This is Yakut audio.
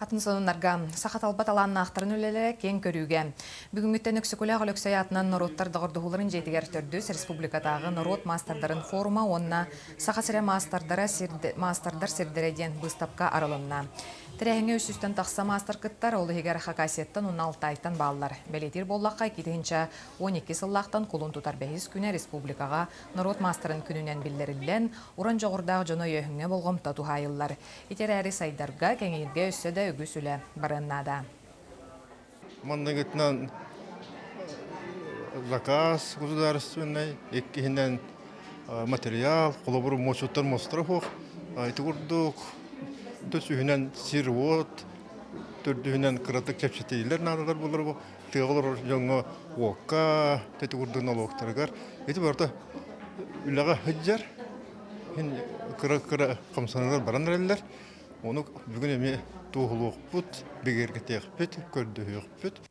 Атын сонуннарга саха талба талааннаахтарын үлэлэрэ киэҥ көрүүгэ. Бүгүҥҥүттэн Өксөкүлээх Өлөксөй аатынан норуоттар доҕордоһууларын дьиэтигэр төрдүс республикатааҕы норуот маастардарын форума уонна Саха сирэ маастардара маастардар сирдэрэ диэн быыстапка арылынна. Тэрээһиҥҥэ үс сүүстэн тахса маастар кыттар, ол иһигэр Хакасияттан уонна Алтайтан бааллар. Бэлиэтиир буоллахха, 2012 сыллаахтан кулун тутар бэһис күнэ республикаҕа норуот маастарын күнүнэн биллэриллэн, уран дьоҕурдаах дьону өйөөһүҥҥэ болҕомто туһаайыллар. Ити эрээри сайдарга, кэҥииргэ өссө да үгүс үлэ барыан наада. Манныгытынан заказ государственный, иккиһинэн материал, холобур муосуттан муостара суох. Ити курдук төсүһүнэн сир-уот, төрдүһүнэн кыратык чэпчэтиилэр наадалар буолар бу тыаҕа олорор дьоҥҥо уокка, ити курдук нолуоктарыгар. Ити барыта үлэҕэ сылдьар. Иһин кыра-кыра хамсаныылар баран эрэллэр. Ону бүгүн эмиэ туоһулуохпут, бигэргэтиэхпит, көрдөһүөхпүт.